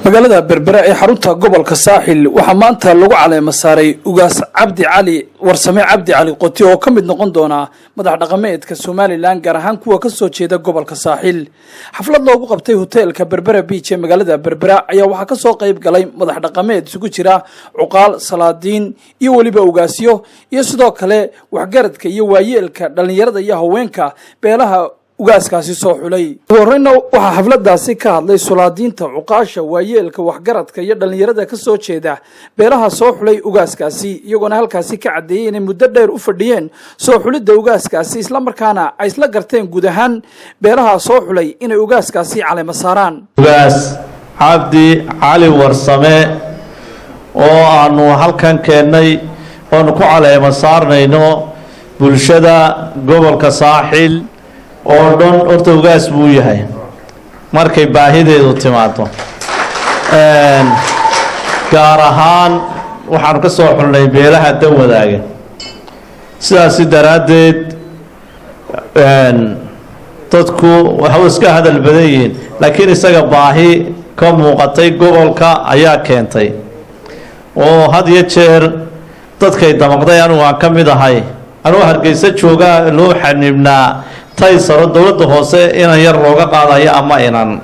Magaalada Berbera ee xarunta gobolka Saaxil waxaa maanta lagu caleema saaray Ugaas Cabdi Cali Warsame Cabdi Cali Qoti, oo ka mid noqon doona madax dhaqameedka Somaliland, gaar ahaan kuwa ka soo jeeda gobolka Saaxil. Xaflad loogu qabtay hoteelka Berbera Beach ee magaalada Berbera ayaa waxaa kasoo qayb galay madax dhaqameed isugu jira cuqaal, salaadiin iyo weliba ugaasyo, iyo sidoo kale waxgaradka iyo waayeelka, dhallinyarada iyo haweenka beelaha ugaaskaasi soo xulay. Ugu horeyna waxaa xafladaasi ka hadlay sulaadiinta, cuqaasha, waayeelka, waxgaradka iyo dhallinyarada ka soo jeeda beelaha soo xulay ugaaskaasi, iyagoona halkaasi ka caddeeyey inay muddo dheer u fadhiyeen soo xulidda ugaaskaasi, islamarkaana ay isla garteen guud ahaan beelaha soo xulay inay ugaaskaasi caleema saaraan. Ugaas Cabdi Cali Warsame oo aanu halkan keennay oonu ku caleema saarnayno bulshada gobolka Saaxil oo dhan, horta ugaas buu yahay markay baahideedu timaado. Gaar ahaan waxaanu ka soo xulnay beelaha Dan Wadaaga. Sidaasi daraaddeed dadku waxau iska hadal badan yihiin, laakiin isaga baahi ka muuqatay gobolka ayaa keentay, oo had iyo jeer dadkay damaqday. Anugu aan ka mid ahay, anugu Hargeysa joogaa loo xanibnaa taysaro dowladda hoose inan yar looga qaadayo ama inan.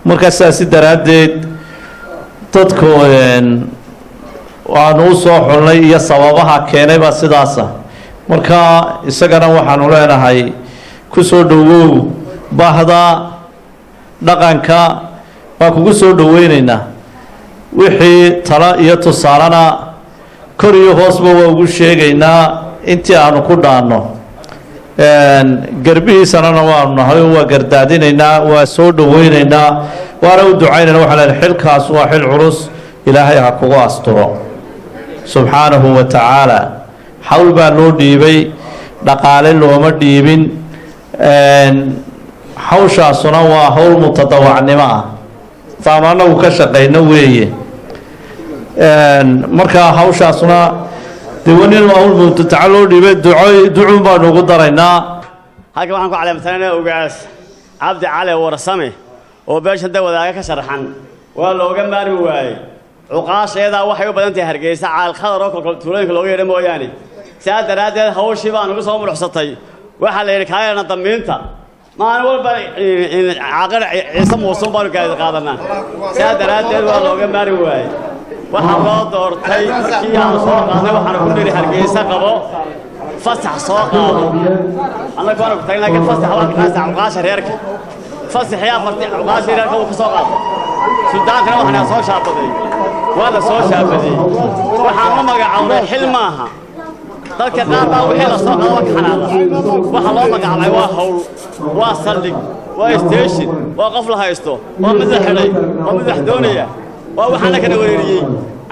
Markaa sidaasi daraaddeed dadku waanu u soo xulnay iyo sababaha keenayba sidaasa. Marka isagana waxaanu leenahay, ku soo dhowow bahda dhaqanka, waa kugu soo dhoweyneynaa. Wixii talo iyo tusaalena kor iyo hoosba waa ugu sheegaynaa intii aanu ku dhaanno. Garbihiisanana waanu nahay oo waa gardaadinaynaa, waa soo dhoweynaynaa, waana u ducaynayna. Waxaan leenahay, xilkaas waa xil culus, Ilaahay ha kugu asturo subxaanahu wa tacaala. Hawl baa loo dhiibay, dhaqaale looma dhiibin. Hawshaasuna waa hawl mutadawacnimo ah, taanu annagu ka shaqayno weeye. Marka hawshaasuna dee wa nin hawl mutadaca loo dhiibay, duco ducuun baanu ugu daraynaa. Halkan waxaan ku caleemsanayna Ugaas Cabdi Cali Warsame oo beesha Da Wadaaga ka sharaxan. Waa looga maarmi waayey. Cuqaasheedaa waxay u badan tahay Hargeysa, Caalkhadar oo kolkol tuulooyinka looga yeedha mooyaane. Sidaa daraaddeed hawshii baa nugu soo muruxsatay. Waxaa la yidhi, kaayana damiinta maalin walba Caaqir Ciise Muusun baanu gaadi qaadanaa. Sidaa daraaddeed waa looga maarmi waayey. Waxaa loo doortay markii aanu soo qaadnay, waxaanu ku nidhi, Hargeysa qabo, fasax soo qaado. Annagu waanu ku tagnay, laakiin fasax waa ka cuqaasha reerka. Fasaxii afartii cuqaashii reerka wuu ka soo qaatay. Suldaankana waxaan soo shaabaday, waa la soo shaabadeeyey. Waxaan u magacawnay xil maaha. Dadka qaar baa wixii la soo qaado waa ka xanaada. Waxa loo magacaabay waa hawl, waa saldhig, waa station, waa qof la haysto, waa mid la xidhay, waa mid wax doonaya, waa wax annakana wareeriyey.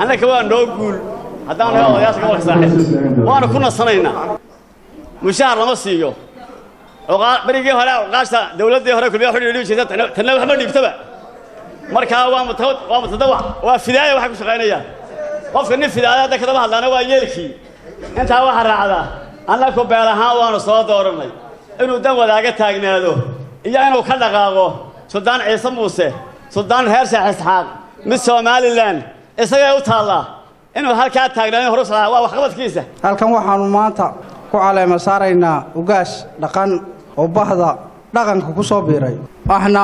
Annaka waa noo guul haddaan nahay odayaasha gobolka Saaxil, waanu ku nasanaynaa. Mushaar lama siiyo. Berigii hore cuqaasha dawladdii hore Kulmiya waxu dhiibi jirtay, tanna waxma dhiibtaba. Markaa waa mutadawac, waa fidaaya waxay ku shaqaynayaan. Qofka nin fidaaya hadda kadaba hadlaana waa yeelkii. Intaa waxaa raacdaa, annaku beel ahaan waanu soo doorannay. Inuu Dan Wadaaga taagnaado iyo inuu ka dhaqaaqo, Suldaan Ciise Muuse, suldaan reer Sheekh Isxaaq, mid Somaliland, isagay u taallaa inuu halkaa taagnaado horu waa waxqabadkiisa. Halkan waxaannu maanta ku caleema saaraynaa ugaas dhaqan oo bahda dhaqanka ku soo biiray, ahna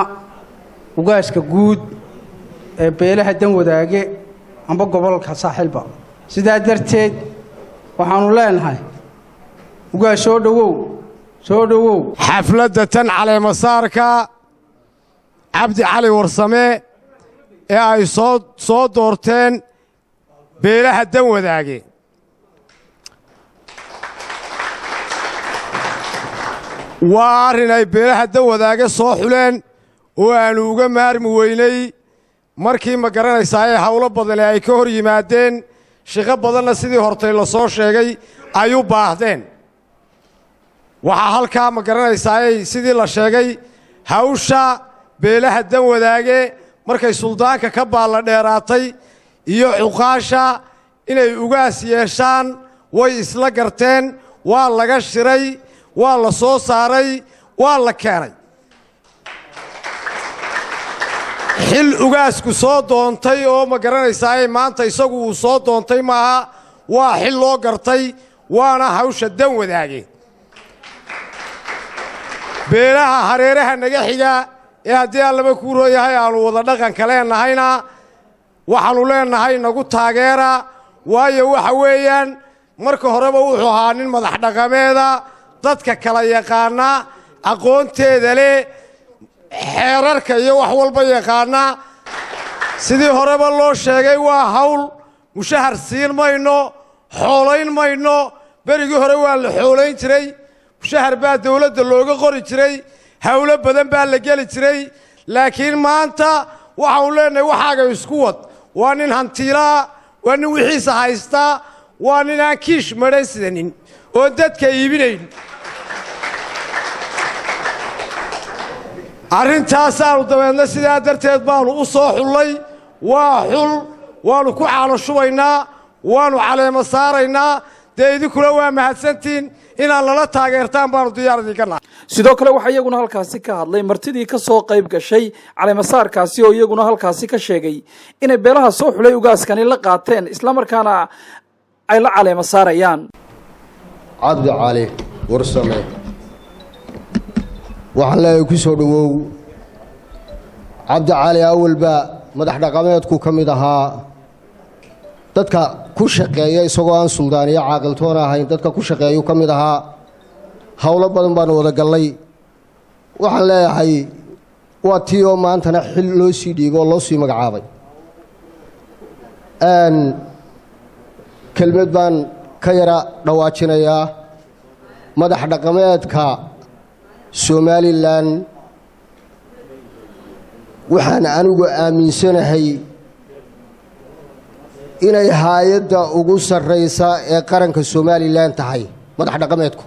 ugaaska guud ee beelaha Dan Wadaage amba gobolka Saaxilba. Sidaa darteed waxaannu leenahay, ugaas, soo dhowow, soo dhowow. Xafladda tan caleemasaarka Cabdi Cali Warsame ee ay soo doorteen beelaha Dan Wadaage, waa arrin ay beelaha Dan Wadaage soo xuleen oo aannu uga maarmi weynay markii, ma garanaysaa, ee hawlo badani ay ka hor yimaadeen, shaqo badanna sidii hortay la soo sheegay ay u baahdeen. Waxaa halkaa, ma garanaysaayey, sidii la sheegay, hawsha beelaha Dan Wadaage markay suldaanka ka baalla dheeraatay iyo cuqaasha inay ugaas yeeshaan way isla garteen. Waa laga shiray, waa la soo saaray, waa la keenay. Xil ugaasku soo doontay oo ma garanaysaa maanta isagu uu soo doontay maaha, waa xil loo gartay, waana hawsha Dan Wadaage. Beelaha hareeraha naga xiga ee haddii Allaba kuu rooyahay aanu wada dhaqanka leennahayna, waxaannu leennahay nagu taageera, waayo waxa weeyaan marka horeba wuxuu ahaa nin madax dhaqameeda, dadka kala yaqaana, aqoonteeda leh, xeerarka iyo wax walba yaqaana. Sidii horeba loo sheegay, waa hawl mushahar siin mayno, xoolayn mayno. Berigii hore waa la xoolayn jiray, mushahar baa dawladda looga qori jiray, hawlo badan baa la geli jiray, laakiin maanta waxaanu leenahay waxaaga isku wad. Waa nin hantiilaa, waa nin wixiisa haystaa, waa nin aan kiish madhan sidanin oon dadka iibinayn. Arrintaasaanu dabeedna sidaa darteed baanu u soo xullay. Waa xul, waannu ku caano shubaynaa, waannu caleemo saaraynaa. Dee idinkuna waa mahadsantihiin, inaad lala taageertaan baanu diyaar idinka nahay. Sidoo kale waxaa iyaguna halkaasi ka hadlay martidii ka soo qayb gashay caleemasaarkaasi, oo iyaguna halkaasi ka sheegay inay beelaha soo xulay ugaaskani la qaateen, islamarkaana ay la caleemo saarayaan. Cabdi Cali Warsame waxaan leeyahay ku soo dhowow. Cabdi Cali awalba madax dhaqameedku ka mid ahaa dadka ku shaqeeya, isagoo aan suldaan iyo caaqiltoon ahayn dadka ku shaqeeyuu ka mid ahaa. Howlo badan baanu wada gallay. Waxaan leeyahay waa tii oo maantana xil loo sii dhiigo oo loo sii magacaabay. Kelmad baan ka yara dhawaajinayaa. Madax dhaqameedka Somalilan waxaan anigu aaminsanahay inay haayadda ugu sarraysa ee qaranka Somalilan tahay madax dhaqameedku.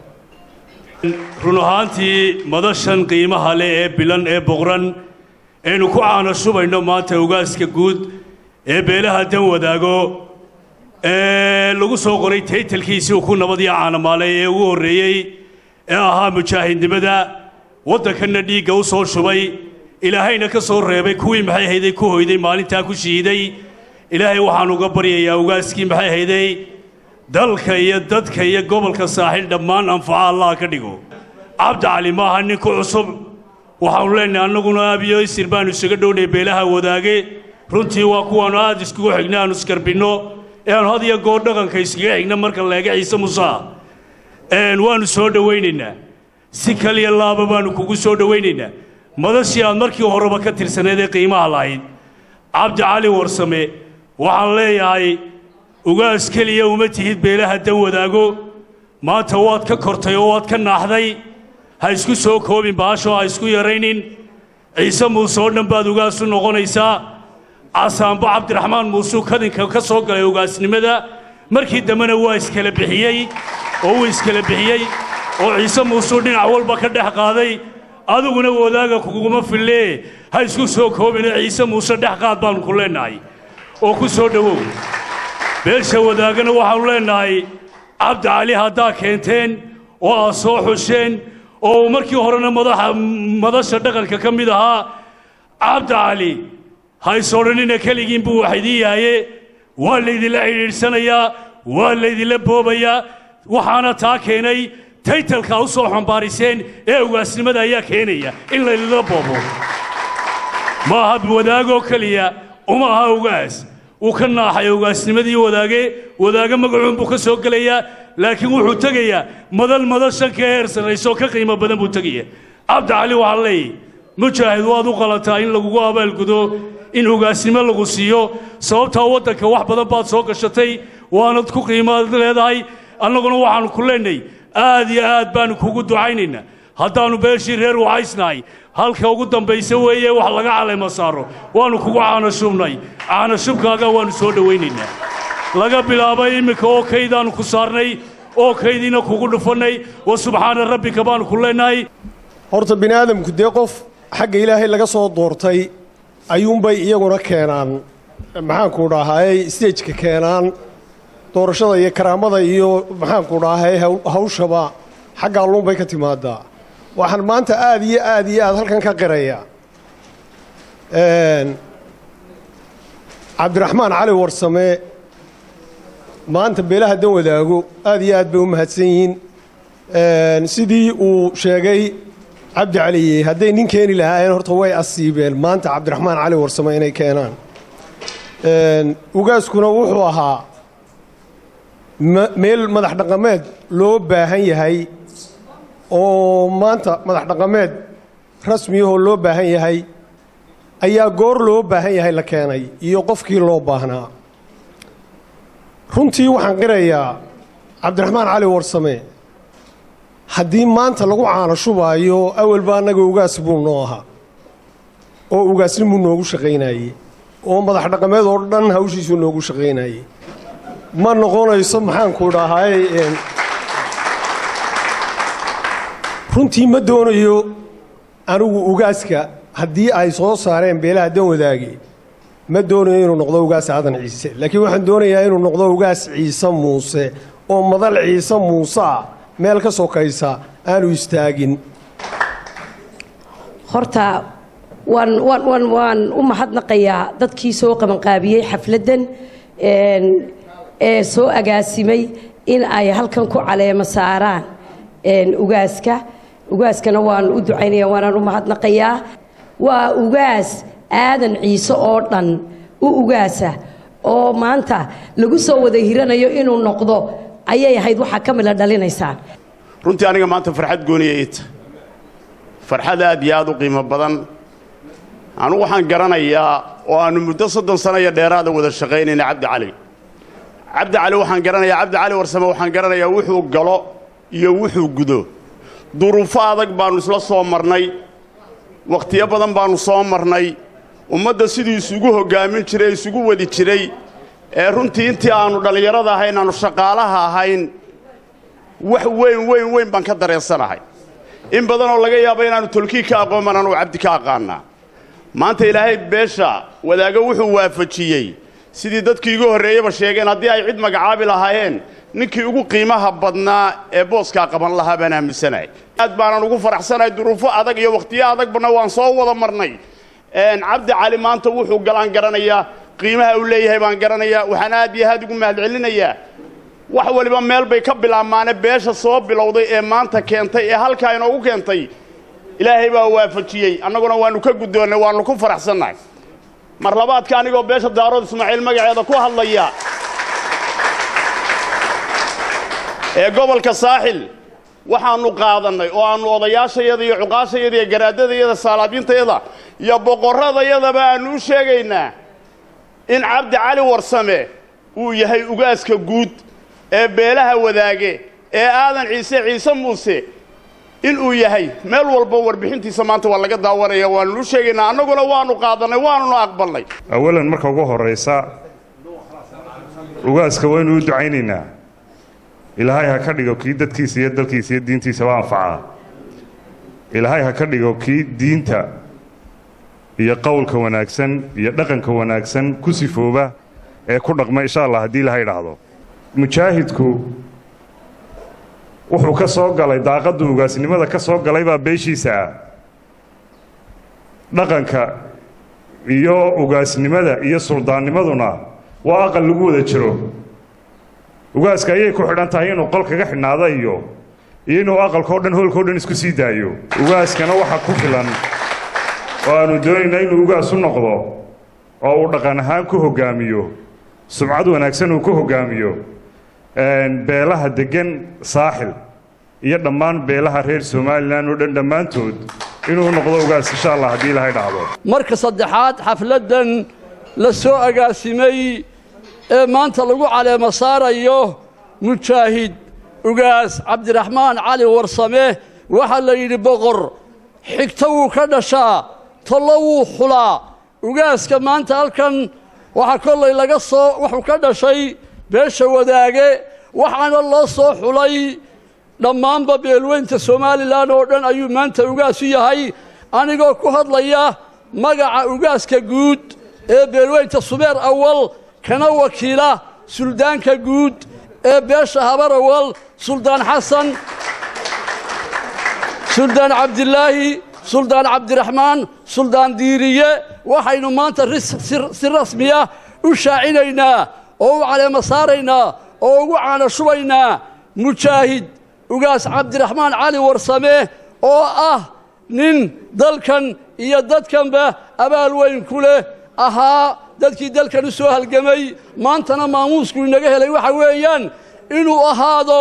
Run ahaantii, madashan qiimaha leh ee bilan ee boqran aynu ku caano shubayno maanta ugaaska guud ee beelaha Dan Wadaago ee lagu soo qoray title-kiisii uu ku nabad iyo caanamaalay ee ugu horreeyey ee ahaa mujaahidnimada, waddankanna dhiigga u soo shubay, Ilaahayna ka soo reebay kuwii maxay hayday ku hoyday maalintaa ku shiiday. Ilaahay waxaan uga baryayaa ugaaskii maxay hayday dalka iyo dadka iyo gobolka Saaxil dhammaan anfaca Allah ka dhigo. Cabdi Cali maaha nin ku cusub. Waxaanu leenahay annaguna abiyo isir baanu isaga dhownay beelaha Wadaage. Runtii waa kuwaannu aada iskugu xigna, aanu isgarbinno ee aanu had iyo goor dhaqanka iskaga xigna. Marka leega Ciise Musaa waannu soo dhowaynaynaa, si kaliya laaba baanu kugu soo dhowaynaynaa madashii aad markii horeba ka tirsaneed ee qiimaha lahayd. Cabdi Cali Warsame waxaan leeyahay ugaas keliya uma tihid beelaha Dan Wadaago. Maanta waad ka kortay oo waad ka naaxday. Ha isku soo koobin baasho, ha isku yaraynin. Ciise Muuse oo dhan baad ugaas u noqonaysaa. Casaanbo Cabdiraxmaan Muusuu kadinka ka soo galay ugaasnimada, markii dambena waa iskala bixiyey oo wuu iskala bixiyey oo Ciise Muusuu dhinac walba ka dhex qaaday. Adiguna Wadaaga kuguma fillee, ha isku soo koobine, Ciise Muuse dhex qaad baannu ku leennahay oo ku soo dhowow. Beesha Wadaagana waxaannu leennahay Cabdi Cali haddaa keenteen oo aad soo xusheen oo uu markii horena madaxa madasha dhaqanka ka mid ahaa, Cabdi Cali ha is odhanina keligiin buu wax idiin yahaye. Waa laydinla xidhiidhsanayaa, waa laydinla boobayaa. Waxaana taa keenay title-ka u soo xambaariseen ee ugaasnimada ayaa keenaya in laydinla boobo. Ma aha Wadaagoo keliya uma aha ugaas, wuu ka naaxay ugaasnimadii Wadaage. Wadaage magacuunbuu ka soo gelayaa, laakiin wuxuu tegayaa madal madashan ka heer sarrayso, ka qiimo badan buu tegaya. Cabdi Cali waxaa leeyahy, mujaahid, waad u qalataa in lagugu abaalgudo, in ugaasnimo lagu siiyo, sababtaa waddanka wax badan baad soo gashatay, waanad ku qiimaad leedahay. Annaguna waxaannu ku leenahay aad iyo aad baannu kugu ducaynaynaa haddaannu beeshii reer Wacaysnahay. Halka ugu dambaysa weeye wax laga caleema saaro, waannu kugu caano shubnay, caano shubkaaga waannu soo dhowaynaynaa. Laga bilaabay iminka oo kaydaannu ku saarnay oo kaydiina kugu dhufannay, wa subxaana rabbika baannu ku leenahay. Horta bini aadamku dee qof xagga Ilaahay laga soo doortay ayuunbay iyaguna keenaan, maxaanku dhahaayey, stage-ka keenaan. Doorashada iyo karaamada iyo maxaanku dhahay hawshaba xagga alluunbay ka timaadaa. Waxaan maanta aad iyo aad iyo aad halkan ka qirayaa Cabdiraxmaan Cali Warsame, maanta beelaha Dan Wadaago aad iyo aad bay u mahadsan yihiin. Sidii uu sheegay Cabdi Caliye, hadday nin keeni lahaayeen horta way asiibeen maanta Cabdiraxmaan Cali Warsame inay keenaan. Ugaaskuna wuxuu ahaa meel madax dhaqameed loo baahan yahay, oo maanta madax dhaqameed rasmiyahoo loo baahan yahay ayaa goor loo baahan yahay la keenay iyo qofkii loo baahnaa. Runtii waxaan qirayaa Cabdiraxmaan Cali Warsame haddii maanta lagu caano shubaayo, awalba annaga ugaas buu noo ahaa oo ugaasnimuu noogu shaqaynayey, oo madax dhaqameed oo dhan hawshiisuu noogu shaqaynayey. Ma noqonayso, maxaanku dhahay, runtii ma doonayo anigu ugaaska haddii ay soo saareen beelaha Dan Wadaage, ma doonayo inuu noqdo ugaas Aadan Ciise, laakiin waxaan doonayaa inuu noqdo ugaas Ciise Muuse, oo madal Ciise Muuse ah meel ka sokaysa aanu istaagin. Horta waan u mahadnaqayaa dadkii soo qabanqaabiyey xafladdan ee soo agaasimay in ay halkan ku caleemo saaraan ugaaska. Ugaaskana waan u ducaynaya, waanaan u mahadnaqayaa. Waa ugaas Aadan Ciise oo dhan u ugaasa, oo maanta lagu soo wada hiranayo inuu noqdo ayay ahayd. Waxaa ka mila dhalinaysaan. Runtii aniga maanta farxad gooniya ii tahay, farxad aad iyo aad u qiimo badan. Anugu waxaan garanayaa oo aannu muddo 30 sano iyo dheeraada wada shaqaynayna Cabdi Cali. Cabdi Cali waxaan garanayaa, Cabdi Cali Warsame waxaan garanayaa wuxuu galo iyo wuxuu gudo. Duruufo adag baannu isla soo marnay, wakhtiyo badan baannu soo marnay. Ummadda siduu isugu hoggaamin jiray, isugu wadi jiray, ee runtii intii aannu dhallinyarada ahayn, aannu shaqaalaha ahayn, wax weyn weyn weyn baan ka dareensanahay. In badanoo laga yaabo inaannu tolkii ka aqoon baan anugu Cabdi ka aqaannaa. Maanta Ilaahay beesha Wadaago wuxuu waafajiyey, sidii dadkii igu horreeyeyba sheegeen, haddii ay cid magacaabi lahaayeen, ninkii ugu qiimaha badnaa ee booskaa qaban lahaa baan aaminsanahay. Aad baanan ugu faraxsanahay. Duruufo adag iyo wakhtiyo adagbana waan soo wada marnay. Cabdi Cali maanta wuxuu galaan garanayaa, qiimaha uu leeyahay baan garanayaa. Waxaan aad iyo aad ugu mahadcelinayaa, wax waliba meel bay ka bilaabmaane, beesha soo bilowday ee maanta keentay ee halkaa inoogu keentay. Ilaahay baa waafajiyey, annaguna waannu ka guddoonnay, waannu ku faraxsannahay. Mar labaadka, anigoo beesha Daarood Ismaaciil magaceeda ku hadlaya ee gobolka Saaxil, waxaannu qaadannay oo aannu odayaashayada iyo cuqaashayada iyo garaadadayada, saalaabintayada iyo boqorradayadaba aannu u sheegaynaa in Cabdi Cali Warsame uu yahay ugaaska guud ee beelaha Wadaage ee Aadan Ciise, Ciise Muuse inuu yahay. Meel walba warbixintiisa maanta waa laga daawanaya. Waannu u sheegaynaa, annaguna waannu qaadannay, waanuna aqbalnay. Awalan, marka ugu horraysa, ugaaska waynu u ducaynaynaa. Ilaahay ha ka dhigo kii dadkiisa iyo dalkiisa iyo diintiisaba anfacaa. Ilaahay ha ka dhigo kii diinta iyo qowlka wanaagsan iyo dhaqanka wanaagsan ku sifooba ee ku dhaqma, insha Allah. Haddii Ilahay idhaahdo, mujaahidku wuxuu ka soo galay daaqaddu ugaasnimada ka soo galay baa beeshiisa ah. Dhaqanka iyo ugaasnimada iyo suldaannimaduna waa aqal lagu wada jiro. Ugaaska ayay ku xidhan tahay inuu qol kaga xidhnaado iyo inuu aqalkao dhan, hoolkao dhan isku sii daayo. Ugaaskana waxa ku filan oo aanu doonaynaa inuu ugaas u noqdo oo uu dhaqan ahaan ku hoggaamiyo, sumcad wanaagsan uu ku hoggaamiyo beelaha deggan Saaxil iyo dhammaan beelaha reer Somalilan oo dhan dhammaantood, inuu noqdo ugaas, insha Allah, haddii Ilahay dhacdo. Marka saddexaad, xafladdan la soo agaasimay ee maanta lagu caleemo saarayo mujaahid ugaas Cabdiraxmaan Cali Warsame, waxaa la yidhi boqor xigto wuu ka dhashaa, tollo wuu xulaa. Ugaaska maanta halkan waxaa kollay laga soo wuxuu ka dhashay beesha Wadaage, waxaana loo soo xulay dhammaanba beelweynta Somalilan oo dhan ayuu maanta ugaas u yahay. Anigoo ku hadlaya magaca ugaaska guud ee beelweynta Subeer Awal, kana wakiila suldaanka guud ee beesha Habar Awal, Suldaan Xasan, Suldaan Cabdilaahi, Suldaan Cabdiraxmaan, Suldaan Diiriye. Waxaynu maanta si rasmiya u shaacinaynaa oo u caleemo saaraynaa oo ugu caano shubaynaa Mujaahid Ugaas Cabdiraxmaan Cali Warsame, oo ah nin dalkan iyo dadkanba abaal weyn ku leh, ahaa dadkii dalkan u soo halgamay. Maantana maamuusku inaga helay waxa weeyaan inuu ahaado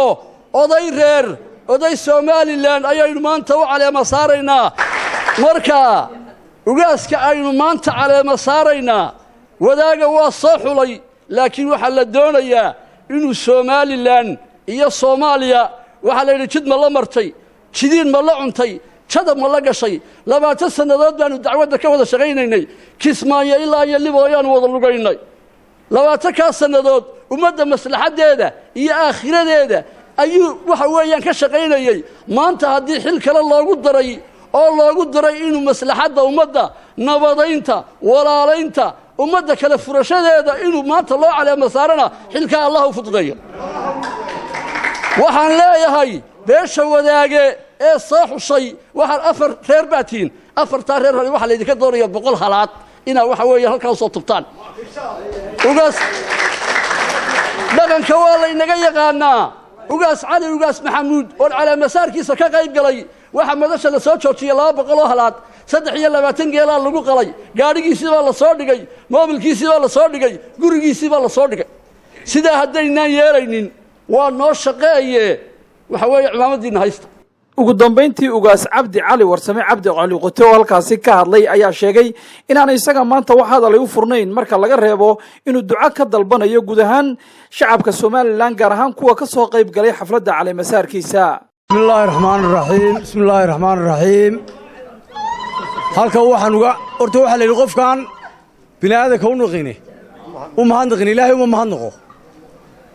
oday reer, oday Somalilan ayaynu maanta u caleemo saaraynaa. Marka ugaaska aynu maanta caleemo saaraynaa, Wadaaga waa soo xulay, laakiin waxaa la doonayaa inuu Somalilan iyo Soomaaliya, waxaa la yidhi, jid ma la martay, jidiin ma la cuntay, jadab ma la gashay? 20 sannadood baanu dacwadda ka wada shaqaynaynay. Kismaayo ilaa iyo Libo ayaanu wada lugaynay 20-kaa sannadood. Ummadda maslaxaddeeda iyo aakhiradeeda ayuu waxa weeyaan ka shaqaynayey. Maanta haddii xil kale loogu daray oo loogu daray inuu maslaxadda ummadda, nabadaynta, walaalaynta ummadda, kale furashadeeda inuu maanta loo caleemo saarana, xilkaa Allah u fududeeyo. Waxaan leeyahay beesha Wadaage ee soo xushay, waxaan afar reer baa tihiin. Afartaa reer hore waxaa laydinka doonaya 100 halaad inaa waxa weeye halkaa usoo tubtaan. Ugaas dhaqanka waa laynaga yaqaanaa. Ugaas Cali Ugaas Maxamuud oon caleemasaarkiisa ka qayb galay, waxaa madasha la soo joojiyey 200 oo halaad, 23 geelaa lagu qalay, gaadhigiisii baa la soo dhigay, moobilkiisii baa la soo dhigay, gurigiisii baa la soo dhigay. Sidaa haddaynaan yeelaynin, waa noo shaqeeye, waxa weeye cimaamadiinna haysta. Ugu dambayntii, Ugaas Cabdi Cali Warsame Cabdi Cali Qote oo halkaasi ka hadlay ayaa sheegay inaanay isaga maanta wax hadalay u furnayn, marka laga reebo inuu duco ka dalbanayo guud ahaan shacabka Somalilan, gaar ahaan kuwa ka soo qayb galay xafladda caleemasaarkiisa. Bismi illaahi raxmaan raxiim, bismi illaahi raxmaan raxiim. Halkan waxaan uga horta waxaa la yidhi, qofkaan bini aadanka u naqine u mahadnaqin, Ilaahay uma mahadnaqo.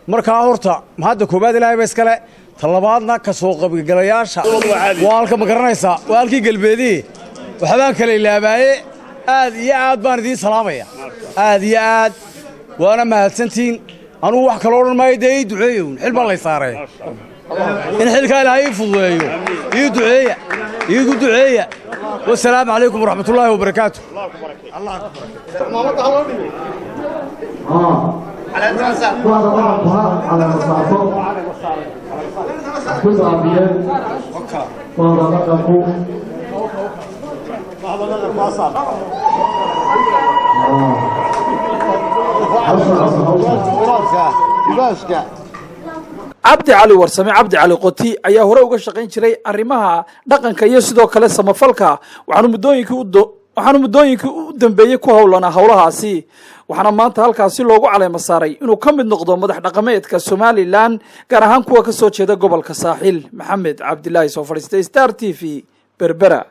Markaa horta mahadda koowaad Ilaahay ba iskale, ta labaadna ka soo qaybgalayaasha. Waa halka, ma garanaysaa, waa halkii galbeedihi, waxbaan kala ilaabaaye. Aad iyo aad baan idiin salaamaya, aad iyo aad waana mahadsantihiin. Anugu wax kaloo odhan maayo, dee ii duceeya uun. Xil baa lay saaree, in xilkaa Ilaahay ii fududeeyo ii duceeya, iigu duceeya. Wasalaamu calaykum waraxmatullaahi wabarakaatu. Cabdi Cali Warsame Cabdi Cali Qoti ayaa hore uga shaqayn jiray arrimaha dhaqanka iyo sidoo kale samafalka. Waxaanu muddooyinkii u dambeeyey ku howlanaa howlahaasi, waxaana maanta halkaasi loogu caleemo saaray inuu ka mid noqdo madax dhaqameedka Somalilan, gaar ahaan kuwa ka soo jeeda gobolka Saaxil. Maxamed Cabdilaahi soo fadhiistay, Star TV, Berbera.